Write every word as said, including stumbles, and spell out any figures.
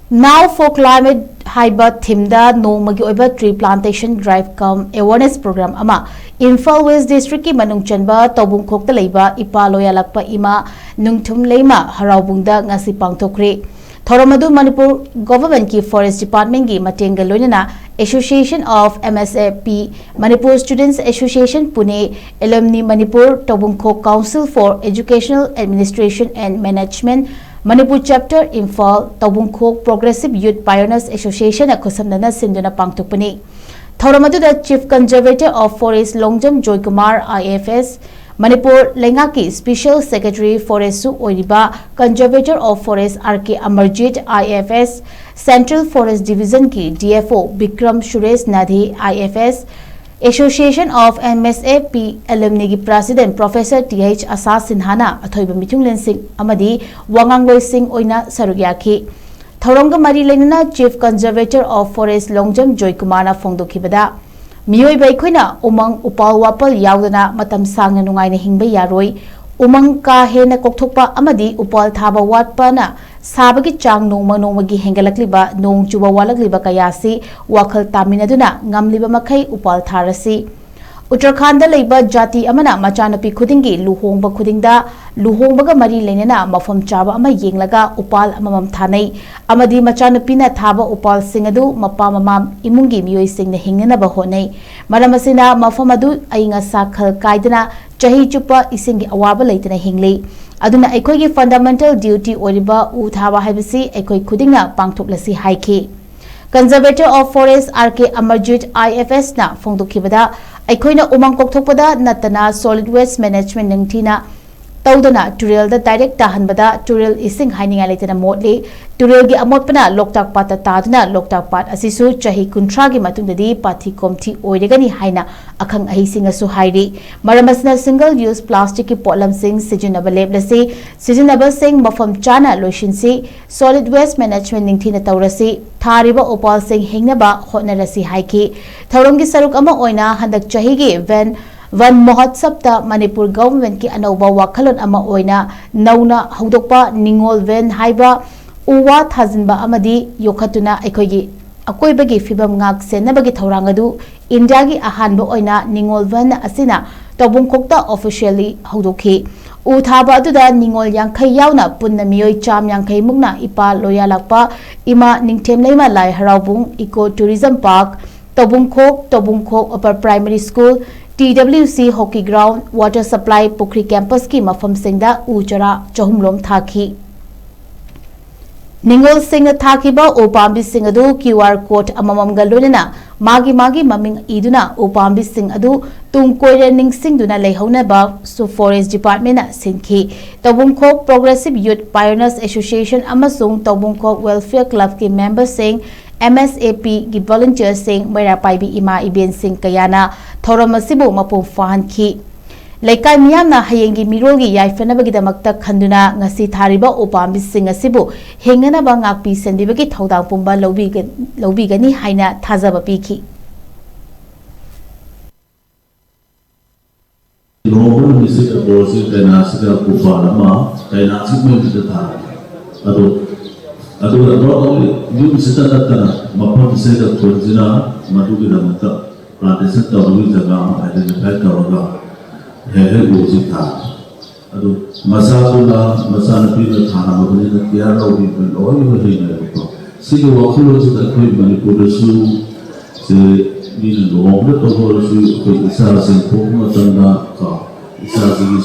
Now for Climate ꯍꯥꯏꯕ theme ꯗ ꯅꯣꯡꯃꯒꯤ ꯑꯣꯏꯕ tree plantation drive cum awareness program ꯑꯃ ꯏꯝꯐꯥꯜ ꯋꯦꯁ ꯗꯤꯁꯇ꯭ꯔꯤꯛꯀꯤ ꯃꯅꯨꯡ ꯆꯟꯕ ꯇꯧꯕꯨꯡꯈꯣꯛꯇ ꯂꯩꯕ ꯏꯄꯥ ꯂꯣꯌꯥꯂꯛꯄ ꯏꯃꯥ ꯅꯨꯡꯊꯨꯝ ꯂꯩꯃ ꯍꯔꯥꯎꯕꯨꯡꯗ ꯉꯁꯤ ꯄꯥꯡꯊꯣꯛꯈ꯭ꯔꯦ꯫ ꯊꯧꯔꯝ ꯑꯗꯨ ꯃꯅꯤꯄꯨꯔ ꯒꯣꯚꯔꯟꯃꯦꯟꯠꯀꯤ ꯐꯣꯔꯦꯁ ꯗꯤꯄꯥꯔꯠꯃꯦꯟꯠꯀꯤ ꯃꯇꯦꯡꯒ ꯂꯣꯏꯅꯅ Association of M S F P, Manipur Students Association Pune, Alumni Manipur, Taubungkhok Council for Educational Administration and Management, Manipur Chapter Imphal, Taubungkhok Progressive Youth Pioneers Association ꯅ ꯈꯨꯠꯁꯝꯅꯅ ꯁꯤꯟꯗꯨꯅ ꯄꯥꯡꯊꯣꯛꯄꯅꯤ꯫ ꯊꯧꯔꯝ ꯑꯗꯨꯗ Chief Conservator of Forest Longjam Joykumar, I F S, Manipur ꯂꯩꯉꯥꯛꯀꯤ Special Secretary Forest ꯁꯨ ꯑꯣꯏꯔꯤꯕ Conservator of Forest R K Amarjit, I F S, Central Forest Division ꯒꯤ D F O Bikram Suresh ꯅꯥꯙꯦ, I F S, Association of M S F P Alumni ꯒꯤ President Professor T H ꯑꯁꯥ ꯁꯤꯟꯍꯥꯅ ꯑꯊꯣꯏꯕ ꯃꯤꯊꯨꯡꯂꯦꯟꯁꯤꯡ ꯑꯃꯗꯤ ꯋꯥꯉꯥꯡꯂꯣꯏꯁꯤꯡ ꯑꯣꯏꯅ ꯁꯔꯨꯛ ꯌꯥꯈꯤ꯫ ꯊꯧꯔꯝꯒ ꯃꯔꯤ ꯂꯩꯅꯅ Chief Conservator of Forest Longjam ꯖꯣꯏꯀꯨꯃꯥꯔꯅ ꯐꯣꯡꯗꯣꯛꯈꯤꯕꯗ, ꯃꯤꯑꯣꯏꯕ ꯑꯩꯈꯣꯏꯅ ꯎꯃꯪ ꯎꯄꯥꯜ ꯋꯥꯄꯜ ꯌꯥꯎꯗꯅ ꯃꯇꯝ ꯁꯥꯡꯅ ꯅꯨꯡꯉꯥꯏꯅ ꯍꯤꯡꯕ ꯌꯥꯔꯣꯏ꯫ ꯎꯃꯪ ꯀꯥ ꯍꯦꯟꯅ ꯀꯣꯛꯊꯣꯛꯄ ꯑꯃꯗꯤ ꯎꯄꯥꯜ ꯊꯥꯕ ꯋꯥꯠꯄꯅ ꯁꯥꯕꯒꯤ ꯆꯥꯡ ꯅꯣꯡꯃ ꯅꯣꯡꯃꯒꯤ ꯍꯦꯟꯒꯠꯂꯛꯂꯤꯕ, ꯅꯣꯡ ꯆꯨꯕ ꯋꯥꯠꯂꯛꯂꯤꯕ ꯀꯌꯥ ꯑꯁꯤ ꯋꯥꯈꯜ ꯇꯥꯃꯤꯟꯅꯗꯨꯅ ꯉꯝꯂꯤꯕ ꯃꯈꯩ ꯎꯄꯥꯜ ꯊꯥꯔꯁꯤ꯫ ꯎꯠꯇꯔꯈꯥꯟꯗ ꯂꯩꯕ ꯖꯥꯇꯤ ꯑꯃꯅ ꯃꯆꯥꯅꯨꯄꯤ ꯈꯨꯗꯤꯡꯒꯤ ꯂꯨꯍꯣꯡꯕ ꯈꯨꯗꯤꯡꯗ ꯂꯨꯍꯣꯡꯕꯒ ꯃꯔꯤ ꯂꯩꯅꯅ ꯃꯐꯝ ꯆꯥꯕ ꯑꯃ ꯌꯦꯡꯂꯒ ꯎꯄꯥꯜ ꯑꯃꯃꯝ ꯊꯥꯅꯩ ꯑꯃꯗꯤ ꯃꯆꯥꯅꯨꯄꯤꯅ ꯊꯥꯕ ꯎꯄꯥꯜꯁꯤꯡ ꯑꯗꯨ ꯃꯄꯥ ꯃꯃꯥ ꯏꯃꯨꯡꯒꯤ ꯃꯤꯑꯣꯏꯁꯤꯡꯅ ꯍꯤꯡꯅꯅꯕ ꯍꯣꯠꯅꯩ꯫ ꯃꯔꯝ ꯑꯁꯤꯅ ꯃꯐꯝ ꯑꯗꯨ ꯑꯏꯪ ꯑꯁꯥ ꯈꯜ ꯀꯥꯏꯗꯅ ꯆꯍꯤ ꯆꯨꯞꯄ ꯏꯁꯤꯡꯒꯤ ꯑꯋꯥꯕ ꯂꯩꯇꯅ ꯍꯤꯡꯂꯤ꯫ ꯑꯗꯨꯅ ꯑꯩꯈꯣꯏꯒꯤ fundamental duty ꯑꯣꯏꯔꯤꯕ ꯎ ꯊꯥꯕ ꯍꯥꯏꯕꯁꯤ ꯑꯩꯈꯣꯏ ꯈꯨꯗꯤꯡꯅ ꯄꯥꯡꯊꯣꯛꯂꯁꯤ ꯍꯥꯏꯈꯤ꯫ Conservator of Forest R K Amarjit I F S ꯅ ꯐꯣꯡꯗꯣꯛꯈꯤꯕꯗ, ꯑꯩꯈꯣꯏꯅ ꯎꯃꯪ ꯀꯣꯛꯊꯣꯛꯄꯗ ꯅꯠꯇꯅ solid waste management ꯅꯤꯡꯊꯤꯅ ꯇꯧꯗꯅ ꯇꯨꯔꯦꯜꯗ direct ꯇꯥꯍꯟꯕꯗ ꯇꯨꯔꯦꯜ ꯏꯁꯤꯡ ꯍꯥꯏꯅꯤꯡꯉꯥꯏ ꯂꯩꯇꯅ ꯃꯣꯠꯂꯤ꯫ ꯇꯨꯔꯦꯜꯒꯤ ꯑꯃꯣꯠꯄꯅ ꯂꯣꯛꯇꯥꯛ ꯄꯥꯠꯇ ꯇꯥꯗꯨꯅ ꯂꯣꯛꯇꯥꯛ ꯄꯥꯠ ꯑꯁꯤꯁꯨ ꯆꯍꯤ ꯀꯨꯟꯊ꯭ꯔꯥꯒꯤ ꯃꯇꯨꯡꯗꯗꯤ ꯄꯥꯊꯤ ꯀꯣꯝꯊꯤ ꯑꯣꯏꯔꯒꯅꯤ ꯍꯥꯏꯅ ꯑꯈꯪ ꯑꯍꯩꯁꯤꯡꯅꯁꯨ ꯍꯥꯏꯔꯤ꯫ ꯃꯔꯝ ꯑꯁꯤꯅ single use plastic ꯀꯤ ꯄꯣꯠꯂꯝꯁꯤꯡ ꯁꯤꯖꯤꯟꯅꯕ ꯂꯦꯞꯂꯁꯤ, ꯁꯤꯖꯤꯟꯅꯕꯁꯤꯡ ꯃꯐꯝ ꯆꯥꯅ ꯂꯣꯏꯁꯤꯟꯁꯤ, solid waste management ꯅꯤꯡꯊꯤꯅ ꯇꯧꯔꯁꯤ, ꯊꯥꯔꯤꯕ ꯎꯄꯥꯜꯁꯤꯡ ꯍꯤꯡꯅꯕ ꯍꯣꯠꯅꯔꯁꯤ ꯍꯥꯏꯈꯤ꯫ ꯊꯧꯔꯝꯒꯤ ꯁꯔꯨꯛ ꯑꯃ ꯑꯣꯏꯅ ꯍꯟꯗꯛ ꯆꯍꯤꯒꯤ ꯚꯦꯟ ꯚꯟ ꯃꯍꯣꯠꯁꯕꯇ ꯃꯅꯤꯄꯨꯔ ꯒꯚꯔꯟꯃꯦꯟꯠꯀꯤ ꯑꯅꯧꯕ ꯋꯥꯈꯜꯂꯣꯟ ꯑꯃ ꯑꯣꯏꯅ ꯅꯧꯅ ꯍꯧꯗꯣꯛꯄ ꯅꯤꯉꯣꯜ ꯚꯦꯟ ꯍꯥꯏꯕ ꯎ ꯋꯥ ꯊꯥꯖꯤꯟꯕ ꯑꯃꯗꯤ ꯌꯣꯛꯈꯠꯇꯨꯅ ꯑꯩꯈꯣꯏꯒꯤ ꯑꯀꯣꯏꯕꯒꯤ ꯐꯤꯕꯝ ꯉꯥꯛ ꯁꯦꯟꯅꯕꯒꯤ ꯊꯧꯔꯥꯡ ꯑꯗꯨ ꯏꯟꯗꯤꯌꯥꯒꯤ ꯑꯍꯥꯟꯕ ꯑꯣꯏꯅ ꯅꯤꯉꯣꯜ ꯚꯟ ꯑꯁꯤꯅ ꯇꯧꯕꯨꯡꯈꯣꯛꯇ officially ꯍꯧꯗꯣꯛꯈꯤ꯫ ꯎ ꯊꯥꯕ ꯑꯗꯨꯗ ꯅꯤꯉꯣꯜ ꯌꯥꯡꯈꯩ ꯌꯥꯎꯅ ꯄꯨꯟꯅ ꯃꯤꯑꯣꯏ ꯆꯥꯝ ꯌꯥꯡꯈꯩ ꯃꯨꯛꯅ ꯏꯄꯥ ꯂꯣꯌꯥꯂꯥꯛꯄ ꯏꯃꯥ ꯅꯤꯡꯊꯦꯝꯂꯩꯃ ꯂꯥꯏ ꯍꯔꯥꯎꯕꯨꯡ Eco Tourism Park, ꯇꯧꯕꯨꯡꯈꯣꯛ, ꯇꯧꯕꯨꯡꯈꯣꯛ Upper Primary School, T W C Hockey Ground, Water Supply, ꯄꯨꯈ꯭ꯔꯤ campus ꯀꯤ ꯃꯐꯝꯁꯤꯡꯗ ꯎ ꯆꯥꯔꯥ ꯆꯍꯨꯝ ꯔꯣꯝ ꯊꯥꯈꯤ꯫ ꯅꯤꯉꯣꯜꯁꯤꯡꯅ ꯊꯥꯈꯤꯕ ꯎ ꯄꯥꯝꯕꯤꯁꯤꯡ ꯑꯗꯨ Q R code ꯑꯃꯃꯝꯒ ꯂꯣꯏꯅꯅ ꯃꯥꯒꯤ ꯃꯥꯒꯤ ꯃꯃꯤꯡ ꯏꯗꯨꯅ ꯎ ꯄꯥꯝꯕꯤꯁꯤꯡ ꯑꯗꯨ ꯇꯨꯡ ꯀꯣꯏꯅ ꯅꯤꯡꯁꯤꯡꯗꯨꯅ ꯂꯩꯍꯧꯅꯕꯁꯨ Forest Department ꯅ ꯁꯤꯟꯈꯤ꯫ ꯇꯧꯕꯨꯡꯈꯣꯛ Progressive Youth Pioneers Association ꯑꯃꯁꯨꯡ ꯇꯧꯕꯨꯡꯈꯣꯛ Welfare Club ꯀꯤ member ꯁꯤꯡ, M S A P ꯒꯤ volunteer ꯁꯤꯡ, ꯃꯩꯔꯥ ꯄꯥꯏꯕꯤ ꯏꯃꯥ ꯏꯕꯦꯟꯁꯤꯡ ꯀꯌꯥꯅ ꯊꯧꯔꯝ ꯑꯁꯤꯕꯨ ꯃꯄꯨꯡ ꯐꯥꯍꯟꯈꯤ꯫ ꯂꯩꯀꯥꯏ ꯃꯤꯌꯥꯝꯅ ꯍꯌꯦꯡꯒꯤ ꯃꯤꯔꯣꯜꯒꯤ ꯌꯥꯏꯐꯅꯕꯒꯤꯗꯃꯛꯇ ꯈꯟꯗꯨꯅ ꯉꯁꯤ ꯊꯥꯔꯤꯕ ꯎꯄꯥꯝꯕꯤꯁꯤꯡ ꯑꯁꯤꯕꯨ ꯍꯤꯡꯅꯅꯕ ꯉꯥꯛꯄꯤ ꯁꯦꯟꯕꯤꯕꯒꯤ ꯊꯧꯗꯥꯡ ꯄꯨꯝꯕ ꯂꯧꯕꯤꯒ-, ꯂꯧꯕꯤꯒꯅꯤ ꯍꯥꯏꯅ ꯊꯥꯖꯕ ꯄꯤꯈꯤ꯫ ꯂꯨꯍꯣꯡꯕ ꯅꯨꯃꯤꯠꯁꯤꯗ ꯕꯣꯔꯁꯤ ꯀꯩꯅꯥꯁꯤꯒ ꯎꯄꯥꯜ ꯑꯃ, ꯀꯩꯅꯥꯁꯤ ꯃꯣꯏꯁꯤꯗ ꯊꯥꯔꯒꯦ꯫ ꯑꯗꯨ, ꯑꯗꯨꯒ not only ꯌꯨꯝꯁꯤꯗ ꯅꯠꯇꯅ ꯃꯐꯝꯁꯤꯗ ꯈꯨꯟꯁꯤꯅ ꯃꯗꯨꯒꯤꯗꯃꯛꯇ plantation ꯇꯧꯕꯒꯤ ꯖꯒꯥ ꯑꯃ identify ꯇꯧꯔꯒ ꯍꯦꯛ ꯍꯦꯛ ꯎꯁꯤ ꯊꯥꯔꯒꯦ꯫ ꯑꯗꯨ ꯃꯆꯥꯗꯨꯅ, ꯃꯆꯥꯅꯨꯄꯤꯅ ꯊꯥꯔꯝꯃꯕꯅꯤꯅ care ꯂꯧꯕꯤꯕ ꯂꯣꯏꯅꯃꯛ ꯍꯩꯅꯔꯦꯀꯣ꯫ ꯁꯤꯒꯤ ꯋꯥꯈꯜꯂꯣꯟꯁꯤꯗ ꯑꯩꯈꯣꯏ ꯃꯅꯤꯄꯨꯔꯗꯁꯨ ꯁꯤ ꯃꯤꯅ ꯂꯨꯍꯣꯡꯕꯗ ꯇꯧꯕ ꯑꯣꯏꯔꯁꯨ ꯑꯩꯈꯣꯏ ꯏꯆꯥꯁꯤꯡ ꯄꯣꯛꯄ ꯃꯇꯝꯗ ꯀꯣ, ꯏꯆꯥꯁꯤꯒꯤ